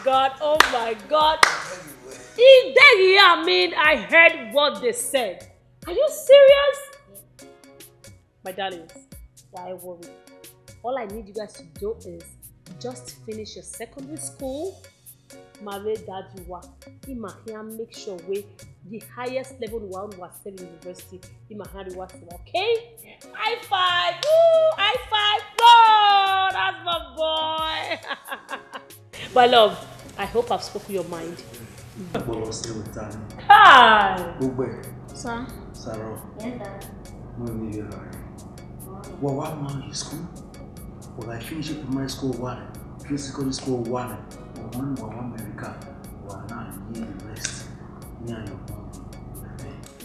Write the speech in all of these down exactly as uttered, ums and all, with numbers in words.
God, oh my God. If they hear me, I heard what they said. Are you serious? My darlings, why worry? All I need you guys to do is just finish your secondary school. Ma vbe da di uwa, ima khian make sure wẹ the highest level ne uwa, ne uwa serve university, ima khian rhie uwa sẹ, okay? High five! Woo! High five! Whoa! That's my boy! My love, I hope I've spoken your mind. Bọlọ, stay with time. Kai! Ugbe. Sir. Sarah. Yes, sir. Mo ni ye ra. Wa wa ma ye school. Wa finish primary school one, finish secondary school one. Wa wa America. Wa na ye the rest. Me and your mom.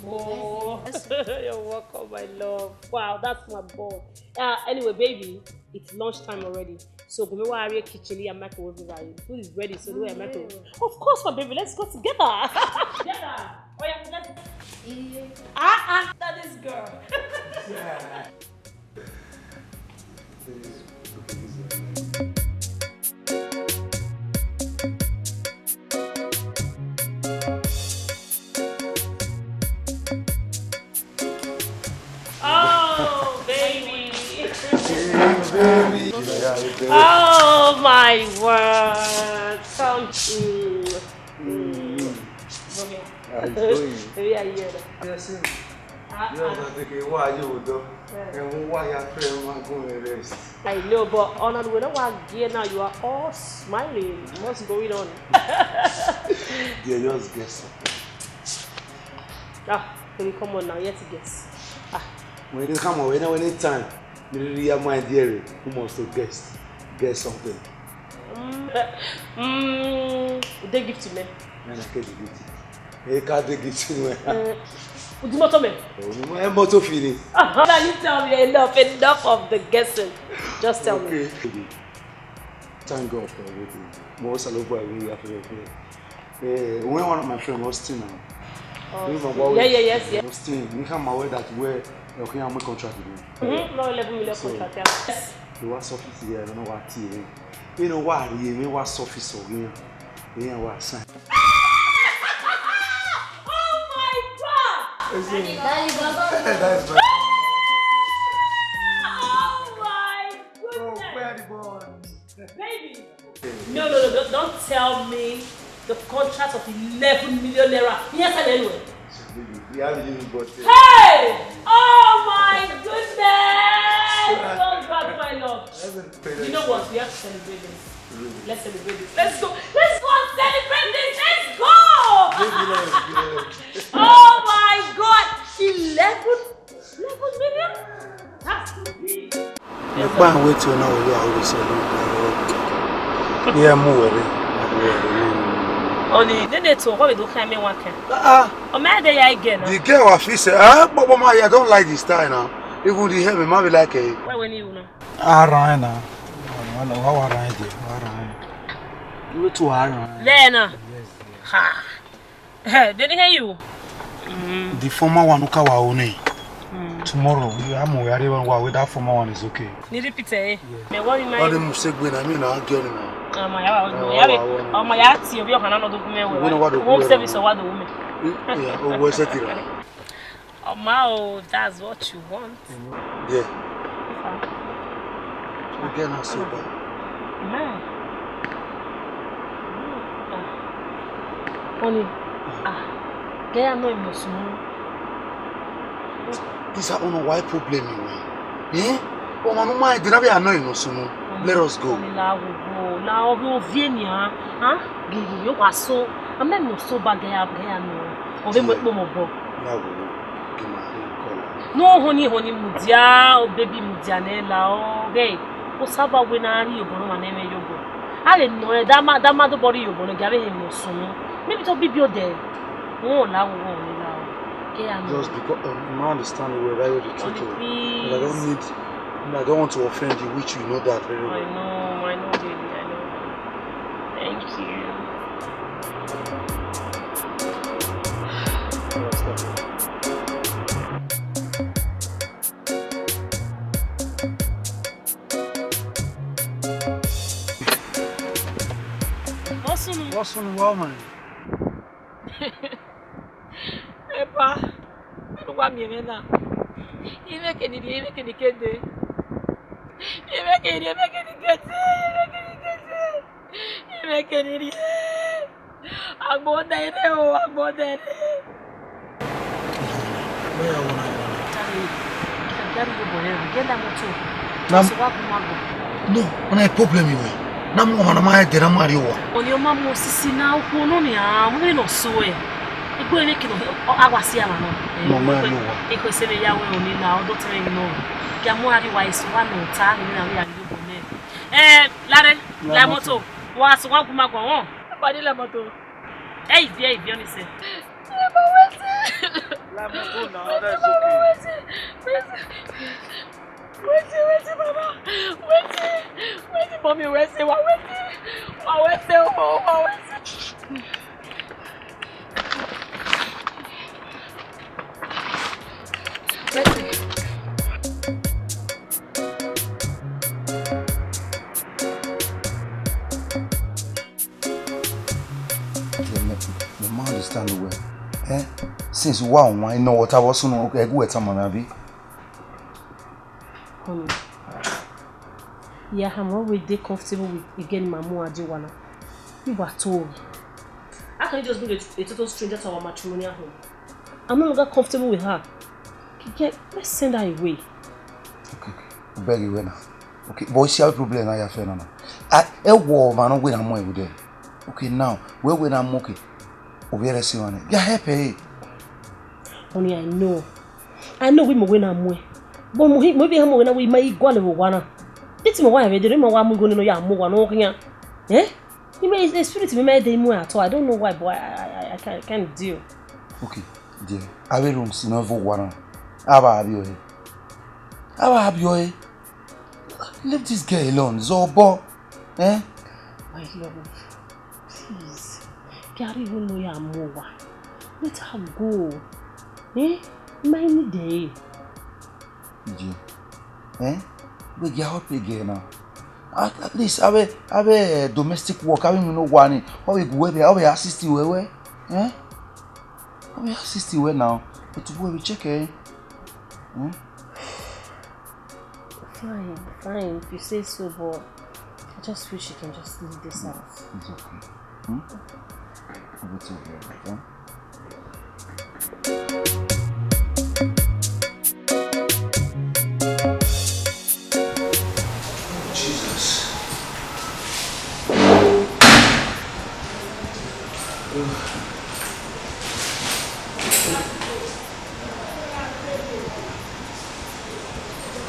Oh, you're welcome, my love. Wow, that's my boy. Uh, anyway, baby, it's lunch time already. So, go me wa area kitchen here, microwave right. Food is ready, so do a microwave. Of course, my baby, let's go together. Together. Oh yeah, let's. Ah, ah, that is girl. Oh, baby. Hey, baby. Oh, my word. Come. Mm. Mm. Come here. How you doing? Baby, how you doing? Yes, sir. Ah, yeah, ah. I think you are you, though. Yeah. And who are your friend, my going rest? I know, but on the way, what gear now? You are all smiling. What's going on? Yeah, just guess something. Ah, baby, come on now. Yet to guess. Ah. When they come on, when any time, you really have my dear, who must to guess, guess something. Mm, mm, they give to me. Man, I can't give it. He can't give it to me. Uh, the motor man. Oh, no, eh, motor fini. Now you tell me enough, enough of the guessing. Just tell me. Okay. Thank God for everything. Mo salo for everything. Eh, when one of my friend, Austin now. Oh, you know, Austin. Yeah, yeah, yes, yes. Austin, you come my way that way, you can make contract with me. Mm-hmm. No, eleven million contract, yeah. Yes. He was office here, I don't know what he. You know what he, he was office or here. He was sign. Oh my God! Is it? That is my. Oh my goodness! Oh, where the boy? Baby, no, no, no, don't, don't tell me the contract of eleven million naira. Yes, I know. Hey! Oh my goodness! Oh God, my Lord. You know what? We have to celebrate this. Let's celebrate this. Let's go. Let's go and celebrate this. Let's go. Oh my God. Eleven Eleven million? That's too big. Ẹkpa wẹ te ọna wẹ ya ru sẹ ne. Iran mu wẹ rre. Ọni, nene to, ọ vbe do khan mẹ wa kan. Ah, ah. Ọ ma de ya igẹ na. The girl wa fi sẹ, ah, kpọkpọ ma, I don't like the style now. Even the hair, ma vbe like it. Why when you na? A rhan na. Wa wa rhan je, wa rhan. You to a rhan. There na. Yes, yes. Ha. Eh, did he hear you? Mm. The former one who ka wa one. Mm. Tomorrow, you have more worry about what that former one is okay. Ni repeat, eh? Yeah. Me worry my. All the mistake when I mean, I get it now. Ọmọ ya wa, ọmọ ya wa, ọmọ ya ti obi ọkàn náà lọ́dún kún mẹ́wàá. Wọ́n wá dòkú. Home service wa do me. Yeah, oh, where's it? Ọmọ o, that's what you want. Yeah. Ifa. You get now sober. Man. Ah. Honey. Ah. Get annoy me soon. This is one of why problem you win. Eh? Oh, man, my, they never annoy you soon. Let us go. Honey, la wo, wo. La wo, wo, vie ni, ah. Ah? Gigi, yo wa so. Ame no sober, get up, get annoy. Ove mo ekpo mọ obọ. Na wo, gi ma he kọla. No, honey, honey, mudia, oh baby, mudia ne la, oh, ghe. Osaba wẹ ne a rhie obọ ne ọmwa ne mwẹ ye obọ. A vbe nọ ẹn, da ma, da ma do bọ rhie obọ ne ọ gia vbe hẹ emwi ne ọ sunu. Maybe to bibi odẹ. Wọn la wo, wọn ni la, oh. Ke ya nọ. Just because, um, I understand the way that you're the truth, oh. Honey, please. But I don't need, I don't want to offend you, which you know that very well. I know, I know, baby, I know. Thank you. Osun Ọ sunu wa ọmwa nẹ. Epa, vbene uwa miẹn mwẹ na, imẹ ke ni rhie, imẹ ke ni ke dee. Imẹ ke rhie, imẹ ke ni ke dee, imẹ ke ni ke dee. Imẹ ke ni rhie. Agbọn dẹ rre o, agbọn dẹ rre. Wẹ ya wọ na ya na. Gari, gari yo bọ rẹ, gari la moto. Na Sọ wa gu ma gbọn. No, ọna problem wẹ. Na mu ọmwa na ma ẹdẹ na ma rrie owa. Ọni ọ ma mu osisi na okhuo nọ nian, wẹ vbene ọ so ẹ. Egbe vbe kilo, ọ, a wa si ama nọ. Mama rrie owa. Ekhọe sẹ vbe ya wẹ ọni na, ọ do tẹn nọ. Gia mu a rrie owa eso wa nọ ta, ni na vbe ya rrie obọ nẹ. Eh, Lare, la moto. Wa Sọ wa gu ma gbọn wọn. Everybody la moto. Hey, Ivie, Ivie, ọni sẹ. Wetin, wetin, mama? Wetin, wetin, mommy, wetin, wa wetin? Wa wetin, oh, wa wetin? Wetin? Mẹ ma understand wẹ. Eh? Since wa wan, I nọ wẹ ọta vbe ọ sunu, ẹgu wẹ tama mwẹ, abi? Honey, yeah, I'm already comfortable with again ma mu a die owa na. You were told. How can you just bring a, a total stranger to our matrimonial home? I'm no longer comfortable with her. Keke, let's send her away. Okay, okay. I beg you, now. Okay, but you see how problem na ya fẹ na na. I, ẹ wọ ọmwa ne ọ wẹ na mu ẹvbo dẹ. Okay, now, wẹ wẹ na mu, okay. Ovbi ẹre si mwa nẹ. Ya help ẹre. Honey, I know. I know we mẹ wẹ na mu ẹn. But mẹ hi, mẹ vbe ha mẹ wẹ na wẹ ima i gualọ vbe owa na. Iti mẹ wa vbe dẹ, mẹ wa mu igho nene ya mu owa nọ khian. Eh? Imẹ, the spirit mẹ, mẹ dẹ mu at all. I don't know why, but I, I, I, I can't, I can't deal. Okay, dear. Avbe rooms nọ vbe owa na. Avbe a biẹ ọre. Avbe a biẹ ọre. Leave this girl alone. Zọbọ. Eh? My love, please. Gari igho nọ ya mu owa. Let her go. Eh? Ima i need ẹre. Ije. Eh? Wẹ gia help girl na. At, at least, avbe, avbe, eh, domestic work, avbe emwi ne owa ni, ọ vbe gu wẹ vbe, ọ vbe assist wẹ wẹ. Eh? Ọ vbe assist wẹ now. But wẹ vbe check ẹre. Hmm? Fine, fine, if you say so, but I just wish you can just leave this house. It's okay. Hmm? Everything will be alright, eh? Jesus.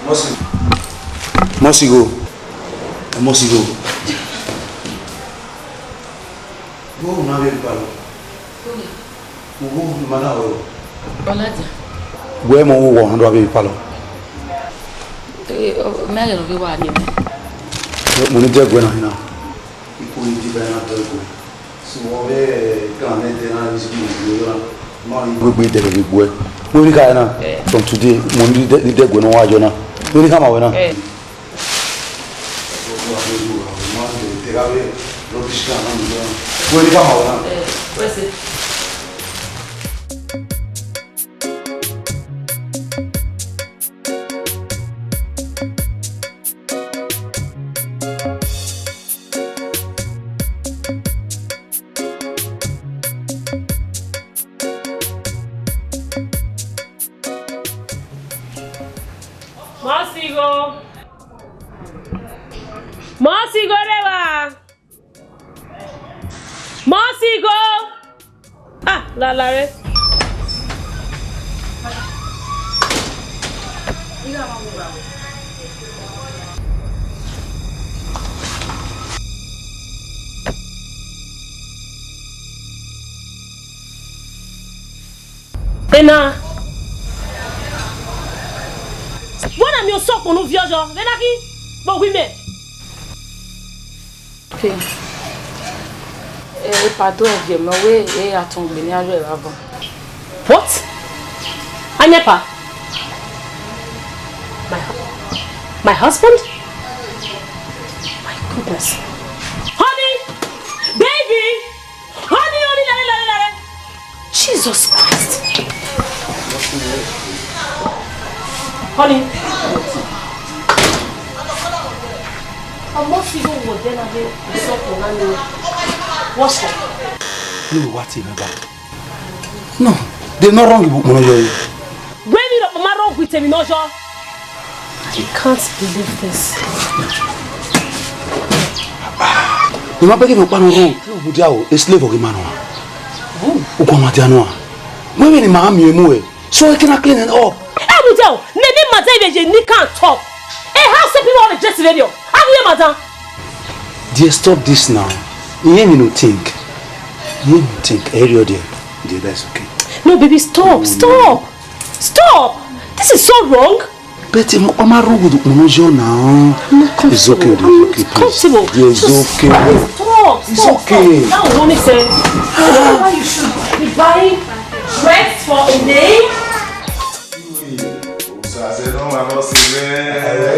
Mọsi. Mọsi gho. Mọsi gho. Vbọ na vbe kpalọ? Ugho ne ima na rrọọ. Ọladia. Wẹ mọ vbe uwọ na do vbe kpalọ? Eh, ọ, mẹ ghẹ ne ọ vbe wa rrie mẹ. Mo ni dẹguẹ na hina. Ikun ni diba na dẹguẹ. So, ọ vbe gan nẹ ẹdẹ na ni sikulu vbe yọ na. Ma rhie gbegbe dẹdẹ vbe gbuẹ. Wẹ vbe kha na? Eh. From today, mo ni dẹ, ni dẹguẹ ne ọ wa yọ na. Wẹ vbe khama wẹ na? Eh. Wẹ vbe khama wẹ na? Eh, wẹ sẹ. Mọsigho. Mọsigho rre evba. Mọsigho. Ah, lala re. Ena. Wẹ na miẹn osọkpọn ne u viọ yọ, vbe na khin, vbe owa imẹ. Okay. Eh, epa do ẹviẹ mẹ, wẹ e a tọn gbe ne a rre evba vọ. What? Anepa? My hu-, my husband? My goodness. Honey! Baby! Jesus Christ. Honey. Ọmọ fi yo wo de na be so ko na ni. What's up? No, what him about? No, they not wrong with Monoyo. Where me no ma wrong with him, no, sure. I can't believe this. Ni ma bẹghe vbe ọkpa nọ rrọọ. Mudia o, e slave ọghe ima nọ. Ugbẹn ma dia nọ. Wẹ vbene ima miẹn mu ẹre, so e kena clean up. Ẹ mudia o, ne ne ima dia vbe ye ni kan top. E ha se bi wọ vbe dress vbe rriọ. A ghi ye ima dan. Dear, stop this now. Iye mi no think. Iye mi think. Ẹ rriọ there. Dear, that's okay. No, baby, stop, stop, stop. This is so wrong. But um, I'm not wrong with Monojo now. I'm not comfortable. It's okay, it's okay, please. Comfortable. Yeah, it's okay. Stop, stop, stop. It's okay. That won't make sense. Why you should be buying dress for a name? Sase no ma no si me.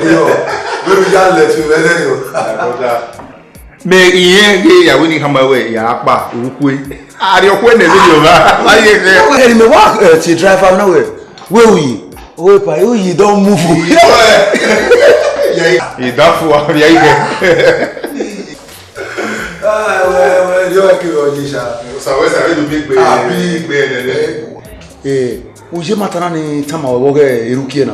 Yo, baby, ya let me, man. My brother. Me iye ghe ya wini khama wẹ ya kpa ukwe. Ari okwe ne video ba. Aye ghe. Ẹni mẹ wa ti driver na wẹ. Wẹ uyi. Owe pa uyi don move. He don fu abi aye ghe. Ah, wẹ wẹ yo ke o ji sha. Sa wẹ sa wẹ do mi gbe. Abi gbe ne. Eh, uje matana ni tama wẹ ghe erukie na.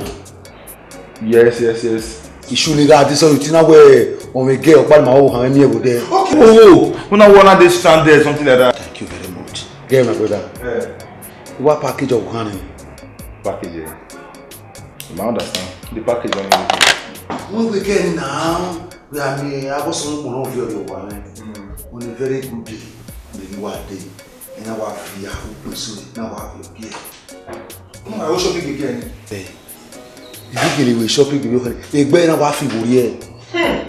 Yes, yes, yes. Isu ni gha di sọ iti na wẹ ọmwẹ gẹ ọkpa ma ho han miẹn vbe odẹ. Okay. Oh, una wanna dey stranded, something like that. Thank you very much. Gẹ, my brother. Eh. What package of honey? Package, eh? You might understand. The package on you. When we get now, we are me, I was on one of your one. On a very good day. Maybe one day. Ena wa fi ya ukpo eso, ena wa fi ogie. Ọmọ, ẹ wo shopping gege ni? Ẹ, ibi gele wẹ shopping gege ọkhan. Egbe na wa fi vbo rrie.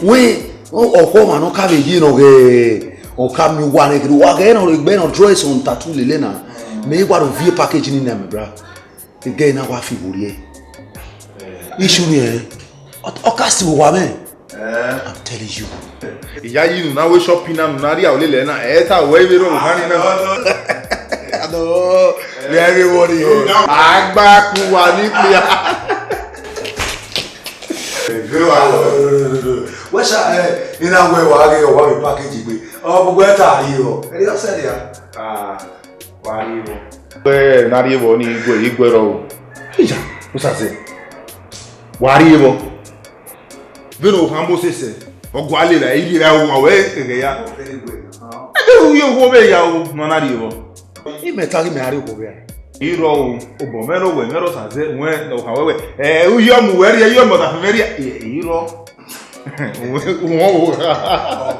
Wẹ, ọ, ọkhọ ọmwa nọ ka vbe ye nọ ghẹ, ọ ka miẹn uwa nẹ, kere uwa ghẹ nọ, egbe nọ dress on tattoo lele na. Mẹ wa do vie package ni na, my bra. Egbe na wa fi vbo rrie. Issue ni ẹ, ọ, ọ ka si vbe owa mwẹ. Eh. I'm telling you. Iya yi nu na we shopping na nu na ria olele na. Eh, ta we vbe ro mani na. No, no. No. We everybody here. Agba ku wa ni pia. Wẹ sa, eh, ina we wa ghe, wa ghe package gbe. Ọ bu we ta yi o. Eri o se dia. Ah, wa ri vbo. Wẹ na ri vbo ni igwe, igwe rọ o. Iya, u sa se. Wa ri vbo. Vbene okhan Moses, ọ gua lera, I lera uwa wẹ kẹkẹ ya. Ẹdẹ ru ye okhuo vbe ya o, ne ọ na rhie vbọ. Imẹ ta ghi mẹ a rhie okhuo vbe a? I rrọọ o, obọ mwẹ rrọọ, uwẹ mwẹ rrọọ, Osaze, wẹ okhan wẹwẹ. Ẹ, u ye ọmọ uwẹ rhie, i ye ọmọ ọdafẹn mwẹ rhie, ẹ, I rrọọ. Uwẹ, uwẹ o.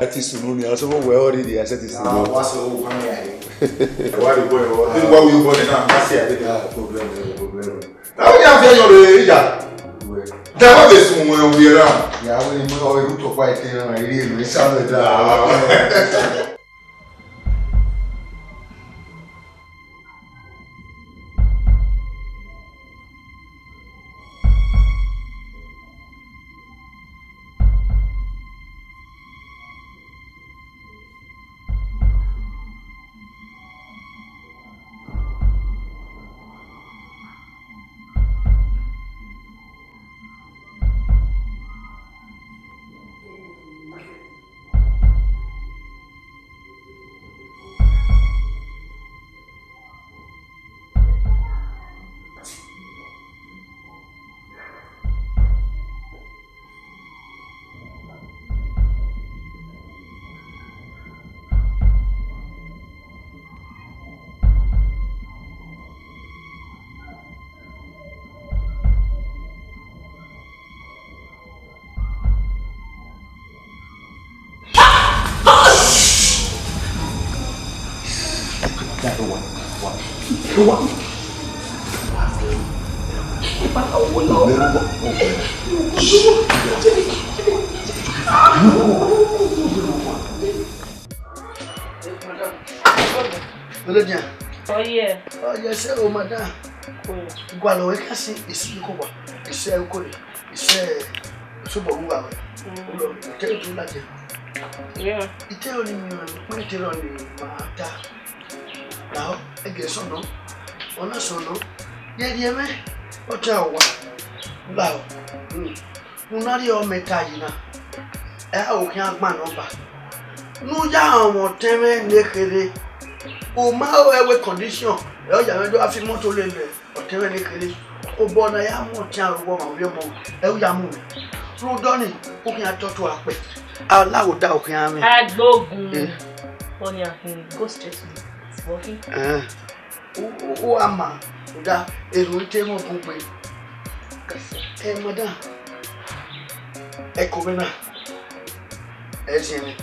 Ẹ ti sunu nia, ọ sẹ vbe uwẹ ọ rhie, ẹ sẹ ti sunu. Ah, wa sẹ okhan ya. Ẹ wa rhie obọ, ẹ wa, wa wi obọ nẹ na, ma si a dede. Ah, problem, problem. Ẹ, ọ ya fi ẹyọ rre iya. Dẹ wa vbe sun wọn ovbi erha. Ya wẹ ni mo ọ eru tọkpa ete na, iri elu esa mẹ da. Olóòdìyàn. Ọyẹ. Ọyẹ ṣé o, madam. Ìgbà lọ́wọ́ ká sí èsì kò wá. Iṣẹ́ kò lè. Iṣẹ́ ṣùgbọ́n wúwa wẹ̀. Olóòdìyàn, ìtẹ́lẹ̀ tó lájẹ. Ìtẹ́lẹ̀ ni mi ò pín ìtẹ́lẹ̀ ni màá ta. Now, ẹgẹ sọnà, Ọ na solo, ye rhie mwẹ, ọ ta owa, la o. Hmm. Ne u na rhie ọmẹta yi na, ẹ a ho khian gban nọmba. Ne u ya rẹn ọmwa ọtẹn mwẹ ne kherhe, u ma ho ẹvbo condition, ẹ ọ ya mwẹ do gha fi imọto lele ọtẹn mwẹ ne kherhe. Obọ ne a ya mu ọtẹn aro vbe ọmwa ovbi ọmọ, ẹ u ya mu mwẹ. Rhunmwuda ọnii, u khian tọtọ akpẹ, a la gho da u khian mwẹ. Agbogun. Eh. Ọnia hin, go straight to the point. Wọ khin. Eh. U, u, u a ma, rhunmwuda erhunmwu te mwẹ ọbun gbe. Eh, madam, ẹko mwẹ na, ẹ ziẹn mwẹ.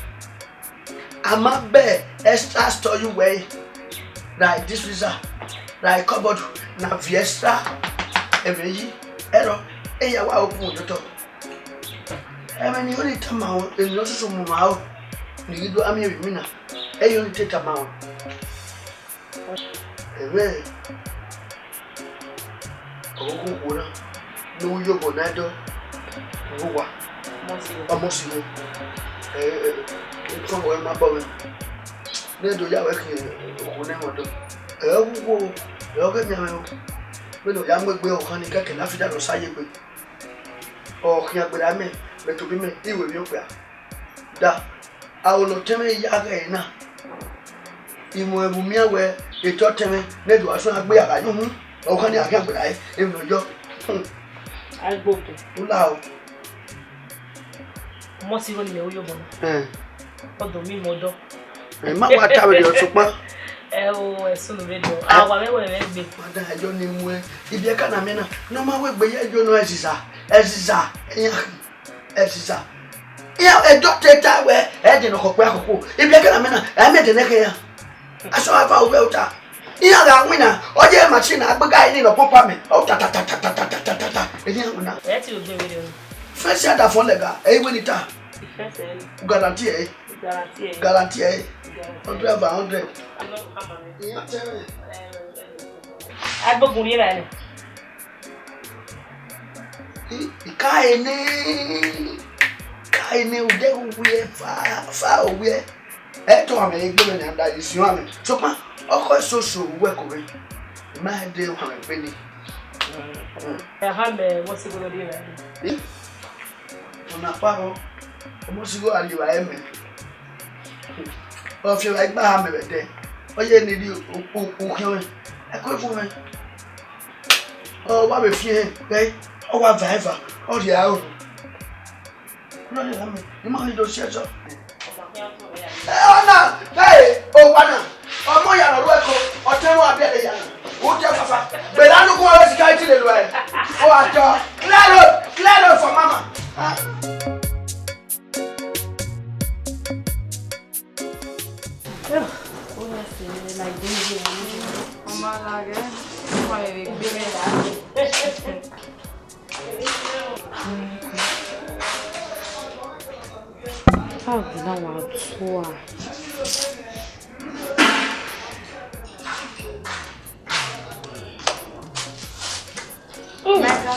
A ma bẹ extra store ye uwẹ, ra e difriza, ra e cupboard, na viọ extra ẹmwẹ yi, ẹrọ, eya wa open ye otọ. Ẹmwẹ ne I ho ni tama ruẹ, emwi ne ọ soso mu ma ro, ne I ghi do gha miẹn vbe imina, ẹre I ho ni te tama ruẹ. Ẹmwẹ ọghoghọ okhuo na ne u ru iyobọ ne a dọ vbe owa, ọmọ si mwẹ. Ẹ, ẹ, sọmọ wẹ ma bọ mwẹ, ne do ya wẹ khian okhuo nẹ mwẹ ọdọ. Ẹ, ọ wu wo, ẹ, ọ ghẹ miẹn mwẹ o. Vbene ọ ya mu egbe ọkhan ni kẹkẹ ne a fi da nọ sa ye egbe. Ọ khian gberra mẹ, mẹ tobọ imẹ, I ru emwi okpia. Da, aro ne ọtẹn mwẹ ya ghẹ ẹre na, I mu ẹvbo miẹn wẹ etọ ọtẹn mwẹ ne do gha suẹn gha gbe ya gha ye uhunmwu, ọkhan ni a khian gberra ẹre, emwi ne ọ yọ. Hmm. Aigbodo. U la o. Ọmọ si igho ne imẹ ru iyobọ na. Ẹn. Ọ do miẹn imẹ ọdọ. Ẹ ma wa ta vberriọ sokpan. Ẹ o, ẹ sunu vbe dọ. Ẹ. Awa mwẹ wẹ mwẹ gbe. Madam, ẹjọ ne I muẹn. Ibiẹka na miẹn na, ne ọ ma wẹ egbe ye ẹjọ nọ ẹziza, ẹziza, iran khin, ẹziza. Iran ẹjọ te ta wẹ, ẹ dẹ nọ khọkpẹ akhọkho. Ibiẹka na miẹn na, ẹ mẹ dẹ nẹkẹ iran. Asọn ava ovbi ẹre ota. Iran gha winna, ọ ye machine agbega ni nọ pump amẹ. Ọ ta ta ta ta ta ta ta ta ta ta. Eni iran winna. Ẹ ti ro gbe vberriọ ni. Fẹsẹ ada fọ lẹga, ẹ i wẹ ni ta. Ifẹsẹ ni. Guarantee ẹ. Guarantee ẹ. Guarantee ẹ. Hundred over hundred. Iran tẹ mwẹ. Aigbogun rhie evbare nẹ. I, I ka ene, ka ene, u deghẹ u wiẹ fa, fa u wiẹ. Ẹ tọ amẹ egbe mwẹ nian da, I siọn amẹ. Sokpan, ọkhọ eso so uwẹ ko mwẹ. I ma de uhan mwẹ egbe ni. Ẹ ha mẹ, wọ si gbe rhie evbare nẹ. Ọna kpa vbọ, ọmọ si gho a rhie evbare mẹ. Ọ fi evbare gba ha mẹ vbe ẹdẹ. Ọ ye ne I rhie u, u, u khian mwẹ. Ẹko evun mwẹ. Ọ wa vbe fian ẹre, ọ wa va eva, ọ rhie aro. Ọ na rhie aro mẹ, I ma ni do si ẹzọ. Ẹ, ọna, hey, owa na, ọmọ ya nọ ru ẹko, ọtẹn wa biẹ ya na. U tẹ fafa. Bẹlẹ anu kun ọre security lele uẹ. Ọ wa tọ. Clear road, clear road for mama. Ah. Ọ ma laghe, ọ ma vbe gbe mwẹ la. How did I want to? Mega.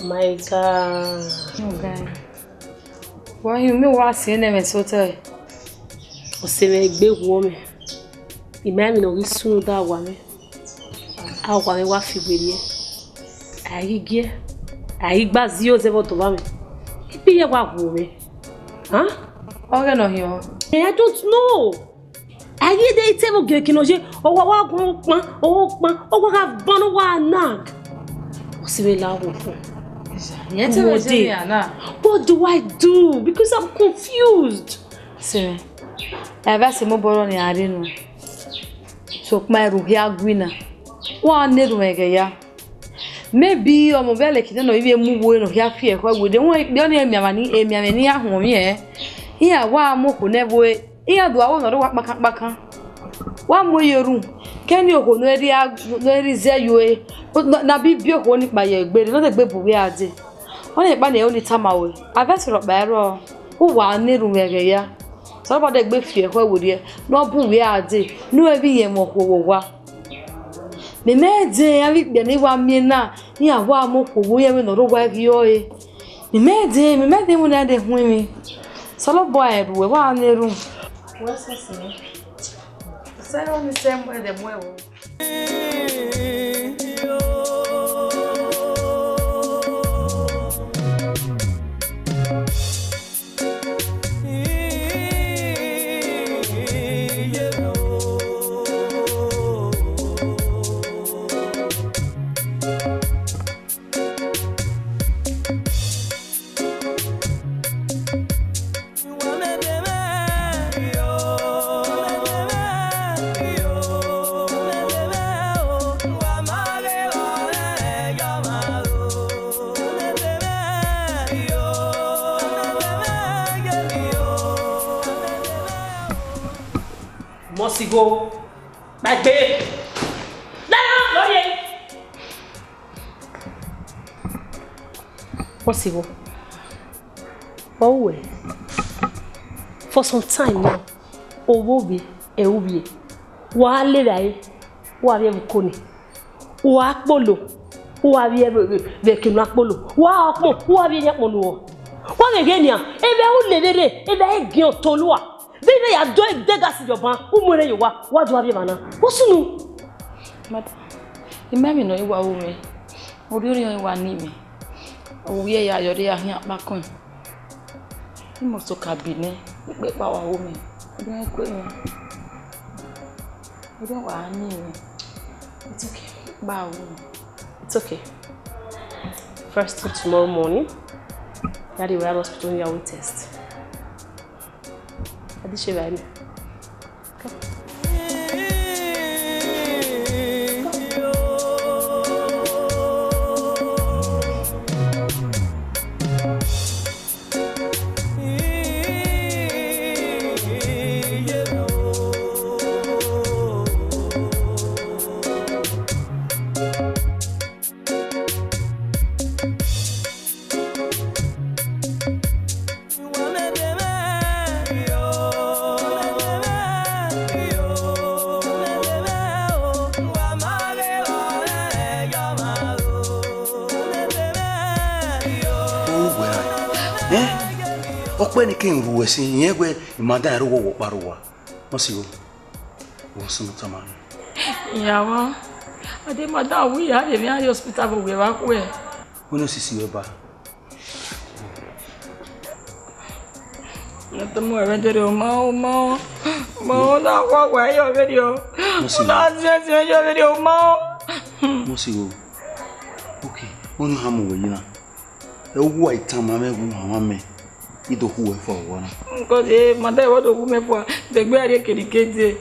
My God. Oh, God. Why you me wa si ne me so te? Ọse mwẹ egbe wọ mẹ. I ma emwi ne ọ ghi sunu da awa mwẹ. Awa mwẹ wa fi werriẹ. A ghi giẹ. A ghi gba zio zẹ vbe ọdọ mwa mwẹ. Ibi ye wa wo mwẹ. Huh? Ọ ghe nọ hiọn. Eh, I don't know. A ghi de ite vbe ogiẹkin nọ ye, ọ wa wa guan kpan, ọ kpan, ọ wa gha van, ọ wa nag. Ọ si vbe la wo fun. Yes, sir. Yes, sir. What do I do? Because I'm confused. Sir, ẹ vbe sẹ mobọ rọ ne a rre nọ. Sokpan erhunmwu hia gui na. Wa na erhunmwu ẹghẹ ya. Maybe ọmọ vbe leke nọ ivbi emu wo ne ọ hia fi ẹkhẹ werriẹ. Wẹ ikpia ọnii emianmwẹ ni, emianmwẹ ne iran huọnmwi ẹnrẹn. Iran wa mu okhuo nẹ vbe, iran do aro ne ọ rre owa kpakan kpakan. Wa mu iye ru, kẹ ne okhuo ne ọ rhie, ne ọ rhie izẹ ye ore, ne a bi biẹ okhuo ni kpa ye egbe rre, ne ọ degbe bu uwu a dee. Ọnii kpa ne ẹre ni tama ruẹ, a vbe sẹ rhọkpa ẹrọ, uwa na erhunmwu ẹghẹ ya. Osanobua degbe fi ẹkhẹ werriẹ, ne ọ bu uwu a dee, ne uwẹ vbe iyẹn mwẹ okhuo vbe owa. Mẹ mẹ dẹn, avbe ikpia ne I wa miẹn na, iran wa mu okhuo vbe uyẹnmwẹ ne ọ rre owa ghi ọre. Mẹ mẹ dẹn, mẹ mẹ dẹn, mu ne a dẹ huẹn mwẹ. Osanobua ẹre ruẹ, wa na erhunmwu. Wẹ sẹsẹ. Sẹ ọnii sẹ mu ẹdẹ mu ẹvbo. Mọsigho, gbẹgbe. Dara lọye. Mọsigho, ọ wẹ, for some time now, ovbi ovbi, ẹ uvbi, wa le vbe a re, wa vbe ẹvbo ko ni. Uwa kpolo, uwa vbiẹ vbe, vbe, vbe eke ne uwa kpolo. Uwa ọkpọn, uwa vbiẹ yan kpolo uwọ. Wa vbe ghe nian, evba u le vberre, evba i giẹn otọ lua. Vbe ivẹ ya do de gas yọ ban, u mu ẹre ye owa, wa do vbiẹ evba na. Wo sunu. Madam, I ma emwi ne ọ i wa ru mwẹ. Orhiọnrhiọn i wa ni mwẹ. Ovbi ya yọ rre ya khian kpakọn. I must to ka bi nẹ, ikpe kpa wa ru mwẹ. Orhiọn i kue mwẹ. Orhiọn wa ni mwẹ. It's okay. Ba ru mwẹ. It's okay. First thing tomorrow morning, Daddy will have hospital here with test. Daddy, ṣe báyìí. Ẹ? Ọkpẹn ni ke rhie uwẹ sin, irẹn wẹ ima dan ẹre wọ wọ kpa rre owa. Mọsigho, wẹ ọ sunu tama nẹ. Iya mwa, a de ima dan wẹ iran rhie emwi iran rrie hospital vbe ovbi ẹvba khuẹ. Wẹ ne osisi ruẹ ba? Nọtọmọ ẹmwẹ dede o, ma o, ma o, ma o, na wa wa yọ vberriọ. Mọsigho. Na zẹzẹ yọ vberriọ, ma o. Mọsigho. Okay, ọ ni ha mu wẹ yi na. Ẹ, uwa i tama mwẹ, uwa ma mẹ, I do khu wẹ fua owa na. Because, eh, madam, wẹ do khu mẹ fua, de egbe a rhie kere ike die.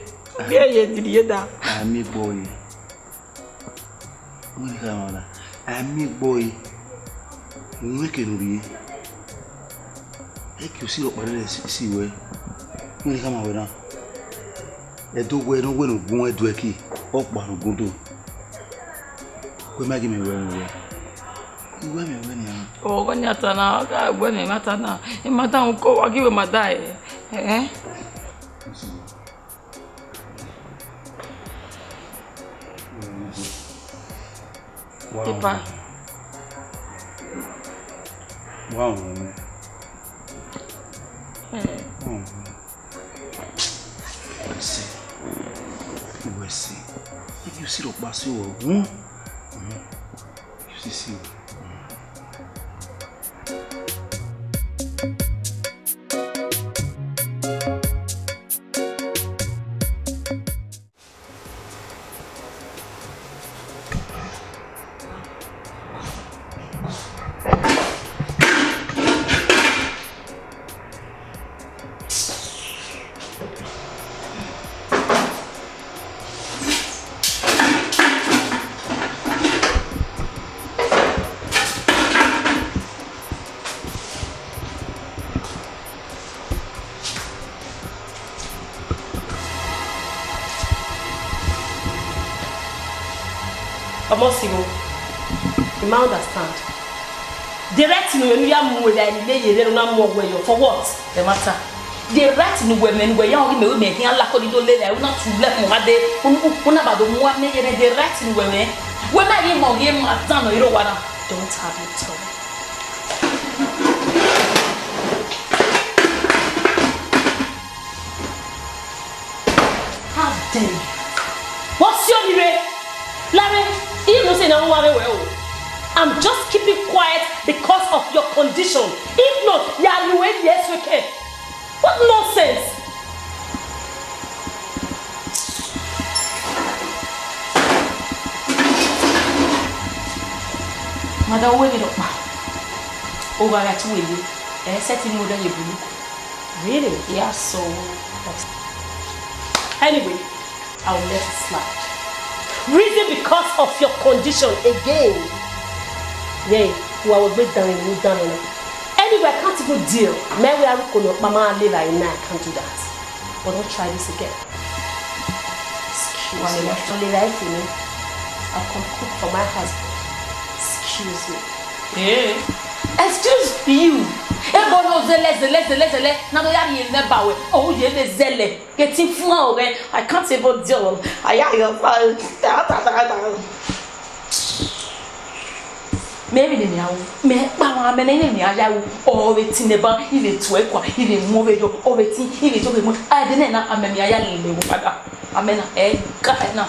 Gie ye diri ye da. A miẹn egbe ọre. Wẹ ne I khama wẹ na, a miẹn egbe ọre. Wẹ ke ne u rhie. Ẹ ke osi rhọkpa rre si, si wẹ. Wẹ ne I khama wẹ na. Ẹdẹ wẹ ne ọ wẹ ne u gun ẹdẹ ẹki, ọ kpa ne u gun do. Wẹ ma ghi mẹ wẹ, mẹ wẹ. I wẹ mẹ wẹ nian. Ọghọ nian ta na, ọ gha wẹ mẹ ma ta na. I ma ta uko, wa ghi wẹ ma da ẹ. Eh? Wa Tipa. Wa họn. Eh. Họn. Wẹ sẹ. Wẹ sẹ. If you see the pass, you will. Hmm? Hmm. You see, see. Ọmọ Siro, I ma understand. The right thing ne u ya mu ẹre ne ye rre na mu ọghe yọ for what? The matter. The right thing ne uwẹ mwẹ, ne uwẹ ya ọghe mẹ, mẹ khian la kọ di do lele, u na tu lẹ mu ha de, u na ba do mu amẹ ye the right thing ne uwẹ mwẹ. Wẹ ma ye mọ ye ma dan nọ iro wa na. Don't have your tongue. How dare you? What's your name? I'm just keeping quiet because of your condition. If not, ya ru e ye sueke. What nonsense! Madam, uwẹ vbe rhọkpa, ogha gha te uwẹ ye, ẹ i sẹtin mu odẹ ye bulu. Really? Yeah, so. Anyway, I will let it slide. Reason because of your condition again. Yeah, you are a great down, you down. Anyway, I can't even deal. My way, I can't do that. But don't try this again. Excuse me. Wale, wale, wale, wale. I come cook for my husband. Excuse me. Eh? Excuse you. Ebo no zele, zele, zele, zele. Na do ya ri ene ba we. Oh, ye ne zele. Getting fun o, eh? I can't even deal. Aya yo. Mẹ vbe ne mia ru, mẹ kpa mwa, mẹ ne mia ya ru, ọ vbe tin nẹ ban, I vbe tuẹ kua, I vbe mu vbe yo, ọ vbe tin, I vbe yo vbe mu. A de nẹ na, amẹ mia ya lele wo pada. Amẹ na, ẹ ga ẹ na.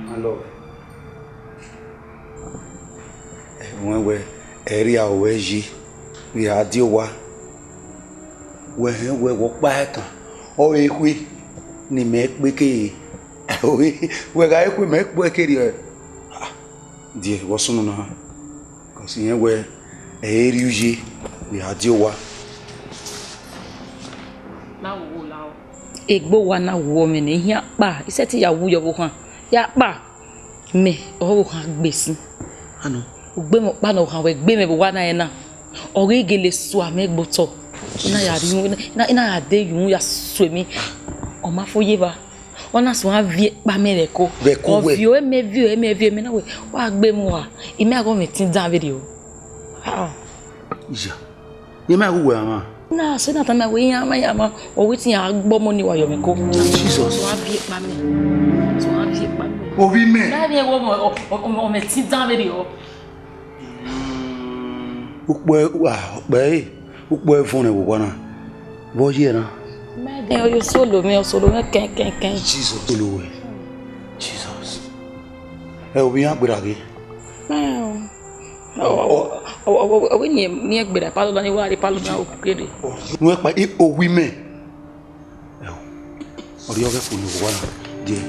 My love. Ẹmwẹ wẹ, ẹ rhia ruẹ yi vbe a die owa. Wẹ hẹn wẹ, wẹ ọkpa ẹkan, ọ re ekhue ne imẹ kpe ke. Wẹ gha ekhue, mẹ kpe ke rriọ. Ah, die, vbọ sunu na? Because irẹn wẹ, ẹ i rri uye vbe a die owa. Na wo wo la o. Egbe owa na wo mwẹ nẹ, ihian kpa, I sẹtin ya wu yọ ọvbokhan, ya kpa. Mẹ ọvbokhan gbe sin. Ano. Ugbe mwẹ ọkpa ne ọ han wẹ gbe mwẹ vbe owa na ẹna. Ọ ghi gele sua mẹ gbe otọ. I na ya rri, I na, I na ya de yu ya sue mi. Ọ ma fo ye evba. Ọ na suẹn viọ ekpa mẹ vbe ẹko. Vbe ẹko wẹ? Ọ viọ mẹ, viọ mẹ, viọ mẹ na wẹ, wa gbe mu wa. I mẹ aghọmwẹ tin dan vberriọ. Ah. Iya. Ye ma ghe uwẹ ama. Na, sẹ na tama wẹ iran ma ya ma, ọ wẹ te iran gbe ọmọ ni wa yọ mwẹ ko. Jesus. Sọ a viọ ekpa mẹ. Sọ a viọ ekpa mẹ. Ovbi mẹ. Na rhie wẹ ọmọ, ọ, ọ, ọ mẹ tin dan vberriọ. Ukpẹ, wa, ukpẹ, eh, ukpẹ vọnrẹn vbe owa na. Vbọ ye na? Mẹ dẹ, ọ ye osolo mwẹ, osolo mwẹ kẹn, kẹn, kẹn. Jesus, osolo wẹ. Jesus. Ẹ, ovbi iran gberra ghe. Mẹ, ọ, ọ, ọ, ọ, ọ, ọ, wẹ ni, ni ẹ gberra, palọ na ni wa re, palọ na o kere. Nu ẹ kpa, i, ovbi mẹ. Ẹ o, ọ rhie ọghẹ fo ne owa na, die.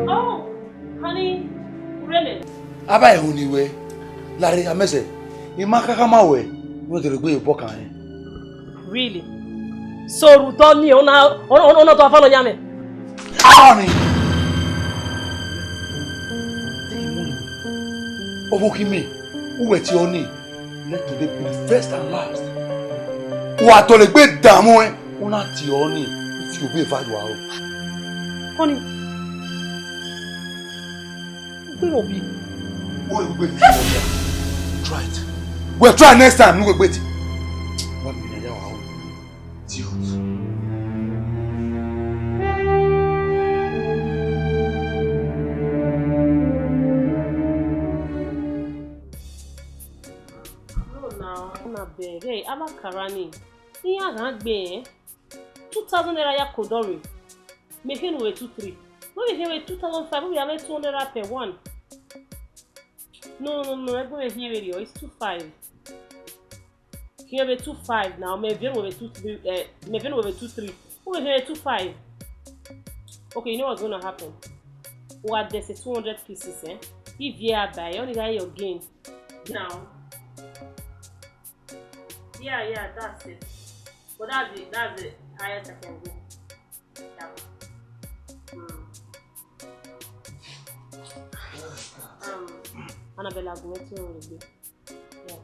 Oh, honey, ureme. Aba ẹho ni wẹ, larre Amẹzẹ, I ma khakha ma wẹ, wẹ dẹlegbe ye obọ kan rẹn. Really? So rhunmwuda ọnii, ọ na, ọ, ọ, ọ na do avan nọ yan mwẹ? Aba ni. Ọvbokhan mẹ, uwẹ tie ọnii, let today be the first and last. Wa dọlegbe danmwẹ, u na tie ọnii, u tie obọ eva ye aro. Honey. Ugbẹn obi. Wẹ try it. Wẹ try next time, nu wẹ gbeti. Wa mi na ya wa o. Idiot. No now, una beg. Hey, Abakara ni. Iran ghan gbe, eh? Two thousand naira ya kodọ rre. Mẹ khian vbe two three. Wẹ vbe khian vbe two thousand five, wẹ vbe ya mwẹ two hundred naira per one. No, no, no, ẹgbẹe mwẹ khian vberriọ, it's two five. Khian vbe two five now, mẹ viọ vbe two three, eh, mẹ viọ vbe two three. Wẹ vbe khian vbe two five. Okay, you know what's gonna happen? Wa dẹ sẹ two hundred pieces, eh? If you are buy, only guy your gain. Now. Yeah, yeah, that's it. But that's the, that's the highest I can go. Yeah. Mm. Um, Annabella, go to your room. Yeah.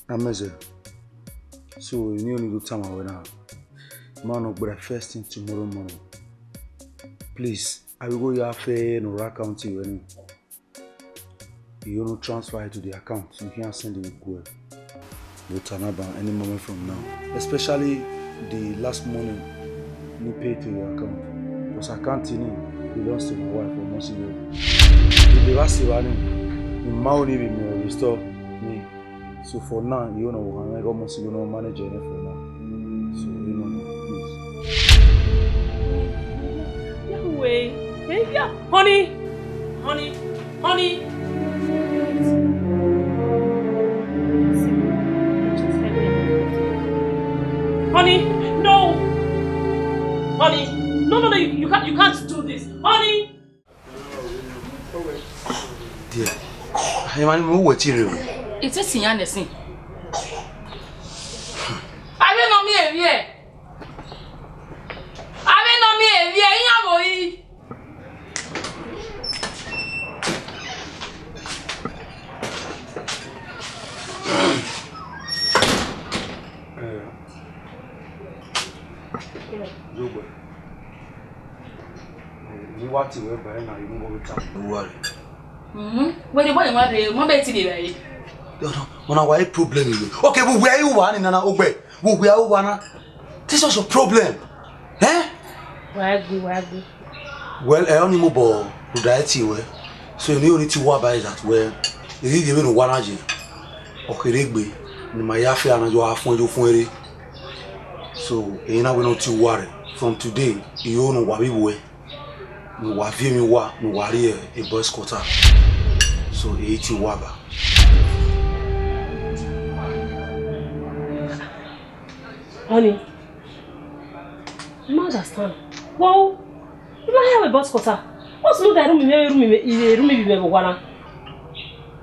Amẹzẹ. So, you need to tell my now. Man, no, but first thing tomorrow morning. Please. Avbe igho ya fe ne u rre account ruẹ nii. You no transfer it to the account. You can send it well. We'll turn up any moment from now. Especially the last money you pay to your account. Because account in belongs to my wife or Mosi. If they ask you, you money will restore me. So for now, you know, I'm almost, you know, manage it for now. So, you know, please. Yahweh, baby, honey, honey, honey. Honey, no, honey, no, no, no, you, you can't, you can't do this, honey. Dear, emwa ni mu uwẹ tie rre o. It is yan nẹsin. Avbe nọ miẹn emwi ẹre. Avbe nọ miẹn emwi ẹre, iran vbe ori. Zogbe. Ni wa tie wẹ ba na, you know what we talk. Don't worry. Mhm. Wẹ de bọ ni wa rre, mo be ti de ba yi. Yo, no, mo na wa problem you. Okay, we where you want in na, Ogbe. We where you want. This was your problem. Eh? Wa gbe, wa gbe. Well, ẹ ọni mu bọ rhunmwuda ẹ tie wẹ. So, emwi ne I tie uwa ba is that, well, I ghi ghe vbene uwa na ye. Ọ kherhe egbe ne ima ya fe ana yo a fuẹn yo fuẹn rre. So, emwi na wẹ ne ọ tie uwa rre. From today, I ho ne uwa vbe vbuẹ. Ne uwa viọ emwi uwa, ne uwa rrie e boys quarter. So, I tie uwa ba. Honey, I don't understand. Wow, you don't have a boss quarter. What's not that room? Room, room, room, room, room, room,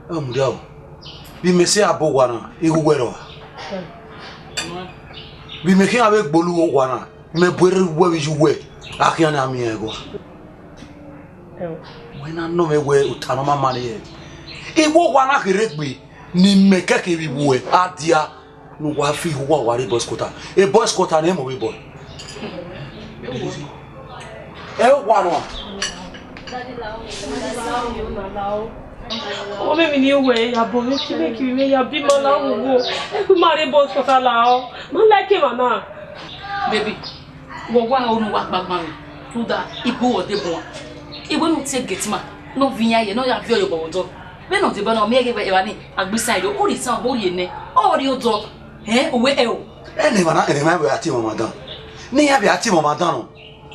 Ẹ mudia o. Vbe imẹ sẹ abo owa na, I ghi uwẹ rrọọ. Vbe imẹ khian vbe gbolo owa na, mẹ bu erhẹn uwẹ vbe iye uwẹ, a khian na miẹn ẹghọ. Wẹ na nọ mwẹ wẹ ota ne ọ ma ma ne hẹ. Igho owa na kherhe egbe ne imẹ kẹke vbe iwẹ a dia. Ne uwa fi igho uwa rrie boys quarter. E boys quarter ne emọ vbe bọ. Ẹ wa nọ. Ọmọ mi ni wẹ ya bọ, mi ki, mi ki, mi ya bi ma la wo wo. E ku ma rrie boys quarter la o. Ma like emwa na. Baby, wẹ wa unu wa gbagban mi. Rhunmwuda igho wẹ de bun. Igho nu te gate man. Ne ọ viọ iran ye, ne ọ ya viọ ye obọ vbe odọ. Vbene ọ deba na, ọ miẹn ghe evba ni, a gbe isan yo, u rhie isan, u rhie nẹ, ọ rrie odọ, ẹn, uwẹ ẹ o. Ẹnẹ emwa na, ẹnẹ emwa wẹ a tie mwẹ ọmwa dan. Ne iran vbe a tie mwẹ ọmwa dan nọ.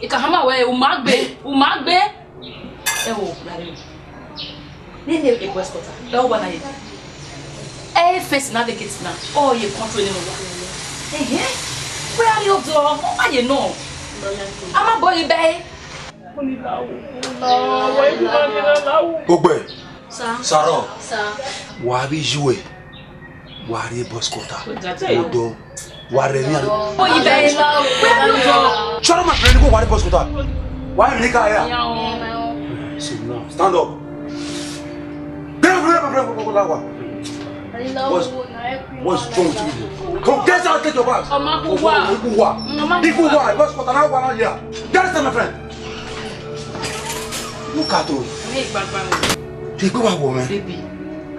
I ka hama wẹ, u ma gbe, u ma gbe. Ẹ o, lare o. Nene e boys quarter, ẹ o wa na ye. Ẹ face na vacate na, ọ ye control nene wa. Ẹhẹn, wẹ a rrie odọ, ọ ma ye nọ. A ma bọ ye bẹe. Ogbẹ, Sir. Sarọ, Sir. Wa vbe iye uwẹ, wa rrie boys quarter. Odọ, wa rẹ emwi a. Oyi bẹe, wẹ a rrie odọ. Shut up, my friend, go wa rrie boys quarter. Wa emwi ne I ka ya. So now, stand up. Get up, get up, get up, get up, get up. What's, what's wrong with you? Come, get out, get your bags. Ọmọ kú wá. Ikú wá. Ọmọ kú wá. Ikú wá. Boys quarter na wa na ya. Get out, my friend. Look at you. Ẹ gbagba mi. Egbe wa wọ mẹ. Baby.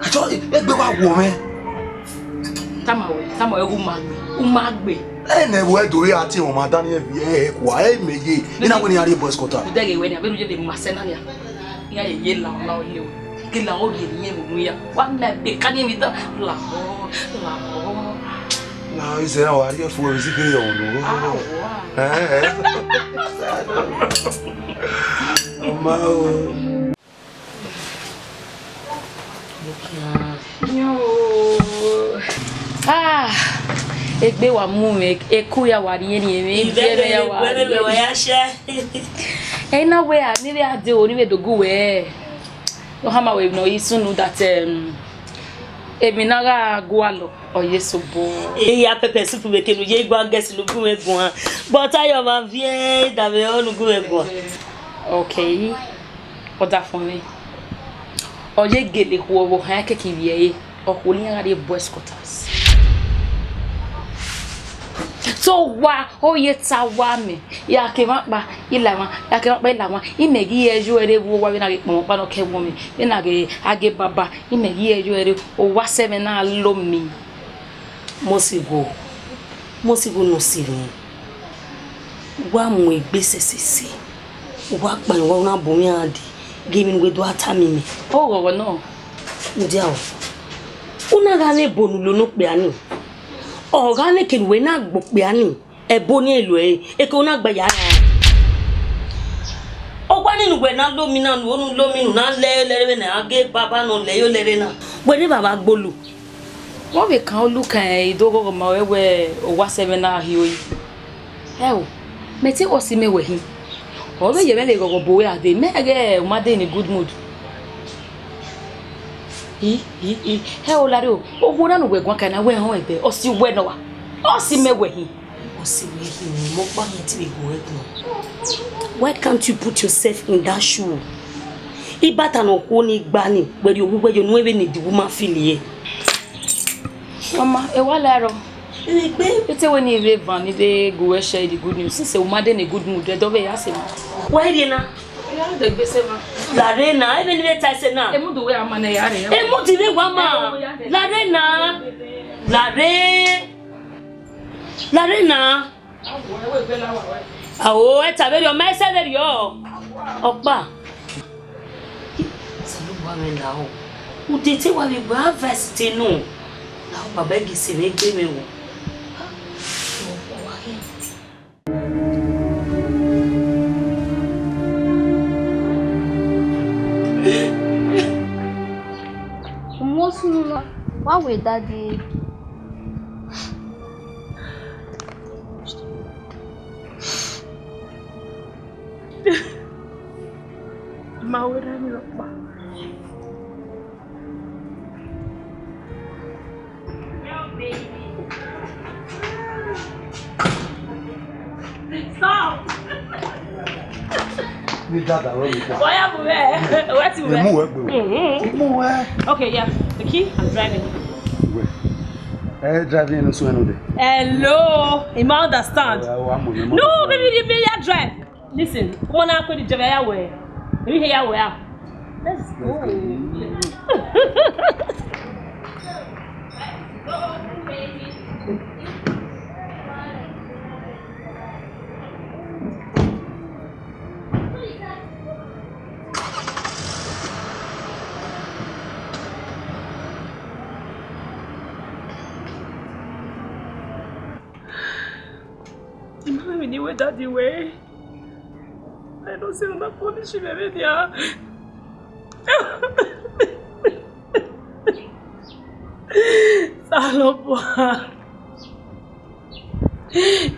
Àjọ egbe wa wọ mẹ. Tama wẹ, tama wẹ, u ma gbe, u ma gbe. Ẹ nẹ wẹ do ya tie mwẹ ọmwa dan ni ẹ vi ẹ kua ẹ mẹ ye. Ina wẹ ne a rrie boys quarter. Udẹ ghe wẹ ni, abẹ nu ye de ma sẹ na nia. Iran ye ye la la ye o. Ke la o ye ni ye mu ya. Wa na be ka ni mi da. La o, la o. Na ize na wa rrie fo ezi kiri ọmọ no. Ah, wa. Eh, eh. Ọmọ o. Ah, egbe wa mu mwẹ, eku ya wa rhie ni emwi, ivẹ ya wa rhie. Ẹ na wẹ a ni vbe a de o ni vbe dogu wẹ. Ọ hama wẹ nọ i sunu that, um, emwi na gha gualọ, ọ ye sobo. Eya pepper soup vbe kenu ye gba guest lu gu mwẹ guan. But ayo ma vie da vbe ọ lu gu mwẹ guan. Okay. Ọdafẹn mwẹ, ọ ye gele khuọ vbe ohan kẹkẹ ivbi ẹre, ọ khuo ne iran gha rrie boys quarters. So wa, ọ ye ta wa mẹ, ya ke emwa kpa, I la emwa, ya ke emwa kpa, I la emwa. Imẹ ghi ye yo ẹre vbe owa vbene a ghe kpọnmwẹ ọkpa ne ọ ke ẹvbo mwẹ, vbene a ghe a ghe baba, imẹ ghi ye yo ẹre, owa sẹ mwẹ na lo mi. Mọsigho, Mọsigho ne ọ si mwẹ. Wa mu egbe sẹsẹsẹ, u wa kpa emwa, u na bu mwẹ iran dee, gie emwi ne uwẹ do a tama imẹ. Ọ ghọghọ nọ. Mudia o, u na gha mwẹ ebo ne u lo ne okpia ni, ọ gha mwẹ eke ne uwẹ na gbe okpia ni, ebo ni lo ẹre, eke u na gbe ya ra. Ọ wa ni ne uwẹ na lo mi na, ne u lo mi, ne u na lẹ lẹre vbene a ghe baba ne ọ lẹ yo lẹre na, wẹ rre evbavba gbolo. Vbọ vbe kan olukan i do ghọghọ ma ruẹ wẹ owa sẹ mwẹ na rhie ore? Ẹo, mẹ te wẹ ọ si mẹ wẹ hin. Ọ vbe ye mwẹ vbe ghọghọ bu ruẹ a dee, mẹ ghẹ u ma dee in a good mood. I, i, i, ẹo, Lare o, okhuo na ne uwẹ guan ka na wẹ họn ẹbẹ, ọ si uwẹ nọ wa, ọ si mẹ wẹ hin. Ọ si wẹ hin, mẹ ọkpa mwẹ te vbe gu ẹre guan. Why can't you put yourself in that shoe? Ibata ne okhuo ni gba ni, wẹ rhie owa uwẹ yo nuẹn vbene the woman feel ye. Mama, e wa la rọ. Egbe. Ete wẹ ne I vbe van, ne I vbe gu wẹ share the good news. Since u ma dee in a good mood, ẹdẹ ọ vbe ya sẹ mẹ. Wẹ rhie na. Ya dẹ gbe sẹ mẹ. Lare na, ebe ni vbe ta ẹse na. Emudu wẹ a ma nẹ ya rre. Emudu vbe wa ma. Lare na. Lare. Lare na. Ao, ẹta vberriọ, ma ẹsẹ vberriọ. Ọkpa. Osanobua mwẹ lahọ. Ude te wa vbe gbe advice te nọ. Lahọ baba, gie sẹ mwẹ egbe mwẹ o. Umu osunu na, wa wẹ daddy. Ma wẹ rre emwi rhọkpa. Stop! Ni dada rọ ni da. Bọya mu vẹ. Wẹ ti mu vẹ. Emu wẹ gbe. Mhm. Mu wẹ. Okay, yeah. The key, I'm driving. Wẹ. Eh, driving no so no de. Hello, you ma understand? Wa mu ni. No, baby, the baby, I drive. Listen, come on now, quit the drive ya wẹ. Maybe here ya wẹ. Let's go. I ma vbe ne I wẹ daddy wẹ. I know say una punish me vbe nian. Osanobua.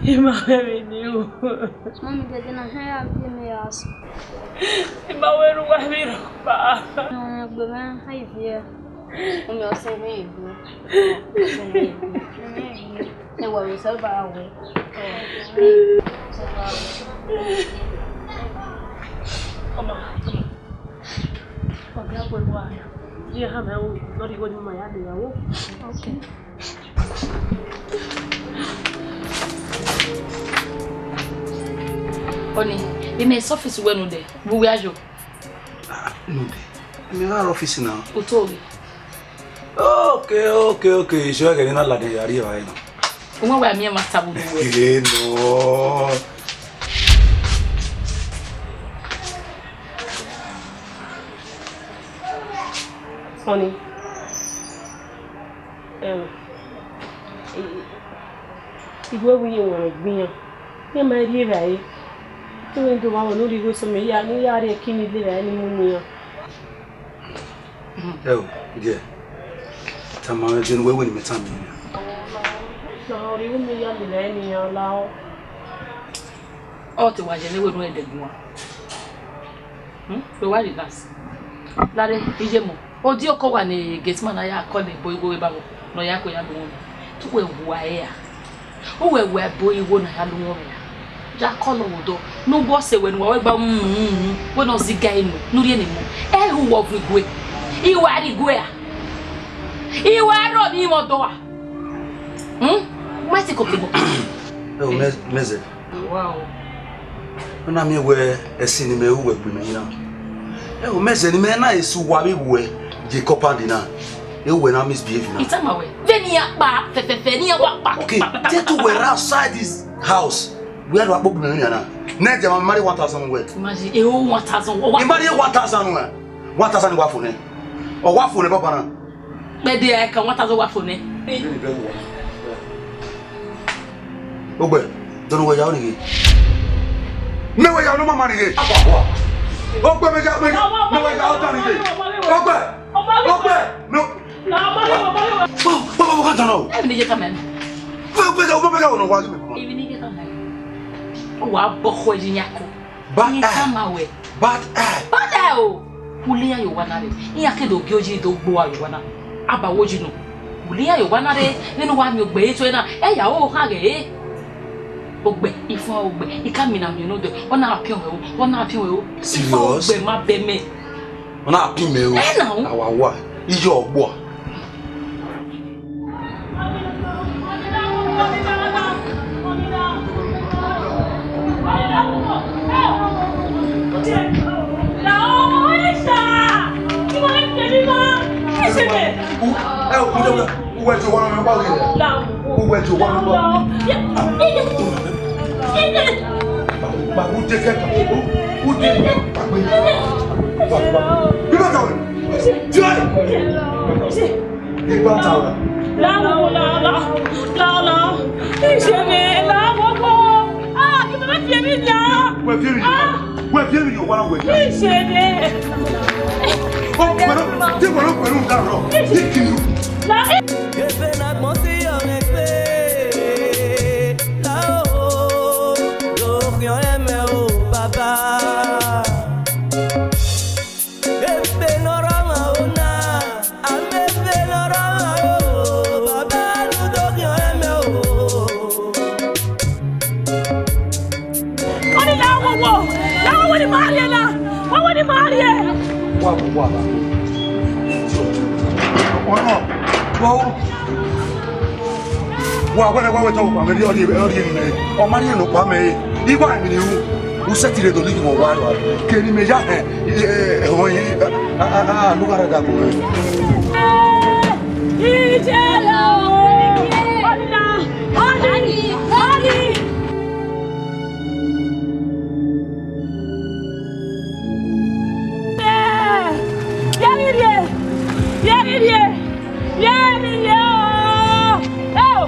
I ma vbe ne I ru. Mummy, dede na hẹ ya vbe me ya sẹ. I ma wẹ rre uwa vbe rhọkpa. Ọmọ gbe mwẹ, how you feel? Mummy, ọ sẹ mwẹ egbe. Ọ sẹ mwẹ egbe. Ẹ wa vbe sẹ ba wẹ. Come on, come on. Ọ gha wẹ wa. Ye ha mẹ o, lọ rhie igho ne ima ya lele aro. Okay. Ọni, imẹ surface wẹ nude, vbe uwẹ ayo? Ah, nude. Imẹ gha rre office na. Uto ghe. Okay, okay, okay. Iṣẹ ẹghẹ ne I na ladian ya rri evbare na. Uwẹ wẹ a miẹn mwa ta vbe uwẹ. Ee, no. Honey, um, I, I, I wẹ vbe iye wan gbe iran. Iran ma rri evbare. Te wẹ do vba wẹ ne u rhie igho sẹ mẹ, ya, ne u ya rhie ẹki ni lele evbare ne I mu ne iran. Ẹ o, dear, tama mwẹ ẹdẹ ne uwẹ wẹ ne imẹ tama mwẹ nian. Na ọ rhie igho mẹ ya lele evbare ne iran la ọ. Ọ te wa yẹn ne wẹ ne u rẹn ẹdẹ guan. Hmm? Wẹ wa relax. Lare, iye mu. Odiọkọ wa ne gate man na ya call ebo igho vbe ba vbo, ne ọ ya kue ya lu wọn. Te uwẹ wa ẹre ra? Uwẹ wa ebo igho na ya lu wọn mwẹ ra? Ya call vbe odọ. Ne uwẹ ọse wẹ ne uwa wẹ gba, mm, mm, mm, wẹ ne ọ ziga enu, ne u rhie ne mu. Ẹ hu wọ vu igue. I wa rrie igue ra? I wa rrọọ ni mwẹ odọ ra? Hmm? Ma ti koko bọ. Ẹ o, mẹ, mẹ zẹ. Wow. Ọ na miẹn wẹ ẹse ne imẹ ru wẹ gbe mẹ na. Ẹ o, mẹ zẹ ne imẹ na esu wa vbe wẹ ye compound na. E wẹ na misbehave na. Itama wẹ. Veni ya kpa, fẹfẹfẹ ni ya wa kpa. Okay, te tu wẹ ra outside this house. Wẹ do akpo gbe mẹ na. Ne dia ma marry one thousand wẹ. Imagine, e o one thousand. Wa marry one thousand wẹ. One thousand wa fo nẹ. Ọ wa fo nẹ baba na. Kpẹdẹ a ka one thousand wa fo nẹ. Ogbẹ, dọnọ wẹ ya ọnighe. Mẹ wẹ ya ọnọ mama nighe. Ogbẹ mẹ ya mẹ wẹ ya ọta nighe. Ogbẹ, ogbẹ, no. Baba, baba, ka dọnọ. Emi ni ye ka mẹ. Ogbẹ, ogbẹ, ogbẹ, ọnọ wa ghi mẹ. Emi ni ye ka mẹ. Wa bọ khọ yi yan ko. Bad eye. Bad eye. Bad eye o. Ule iran ye owa na rre. Iran ke do gie oyi do gbe uwa ye owa na. A ba wo yi nọ. Ule iran ye owa na rre, nene uwa miẹn ogbe ẹre tuẹ na, ẹ ya ro kha ghe ẹre. Ogbe, ifuan ogbe, I ka mina miẹn nodẹ, ọ na piọn hẹ o, ọ na piọn hẹ o. Ifuan ogbe ma bẹ mẹ. Ọ na piọn mẹ o. Ẹ na o. Awa wa, iye ọgbọ. Ẹ o, uwẹ ti owa nọ, ọba ghe. Uwẹ ti owa nọ. Ba, ba, u de kẹkan. U de kẹkan. Ba, ba. Bi ma ta wẹ. Diẹ. Bi ma ta wẹ. La, la, la, la, la. Ìṣẹ̀lẹ̀ la, wọ́n kọ́. Ah, kí ló fẹ́ fi èmi jà? Wẹ fi èmi jà. Ah. Wẹ fi èmi jà, wàrà wẹ. Ìṣẹ̀lẹ̀. Ọ pẹ̀lú, tí wọ́n pẹ̀lú ń dà rọ. Ní kìlú. La. Efe na gbọn si ọmọ ẹgbẹ. Lao, do khian ẹmwẹ o, baba. Efe ne ọ rre ọmwa o na, a ma efe ne ọ rre ọmwa o, baba ne u do khian ẹmwẹ o. Ọni la wo wo, la wo ni ma rrie na, wo wo ni ma rrie. Wa, wa, wa. Ọnọ, wa o. Wa wẹrẹ wa wẹ tọ wa mẹ rhie ọrhie ọrhie mẹ. Ọ ma rhie nokpa mẹ. I wa emwi ne u, u sẹtin rre do live vbe owa rua. Kevbe mẹ ya hẹ, ẹhọn yi, a, a, a, a, lugha rẹ da gu mẹ. Ijele o, ọni na, ọni, ọni. Ye vbe rhie, ye vbe rhie, ye vbe rhie o. Eo,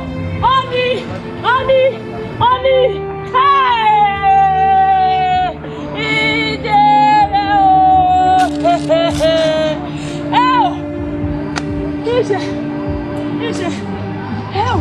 ọni, ọni, ọni. Hey! Ijele o. Eo. Ije, ije. Eo.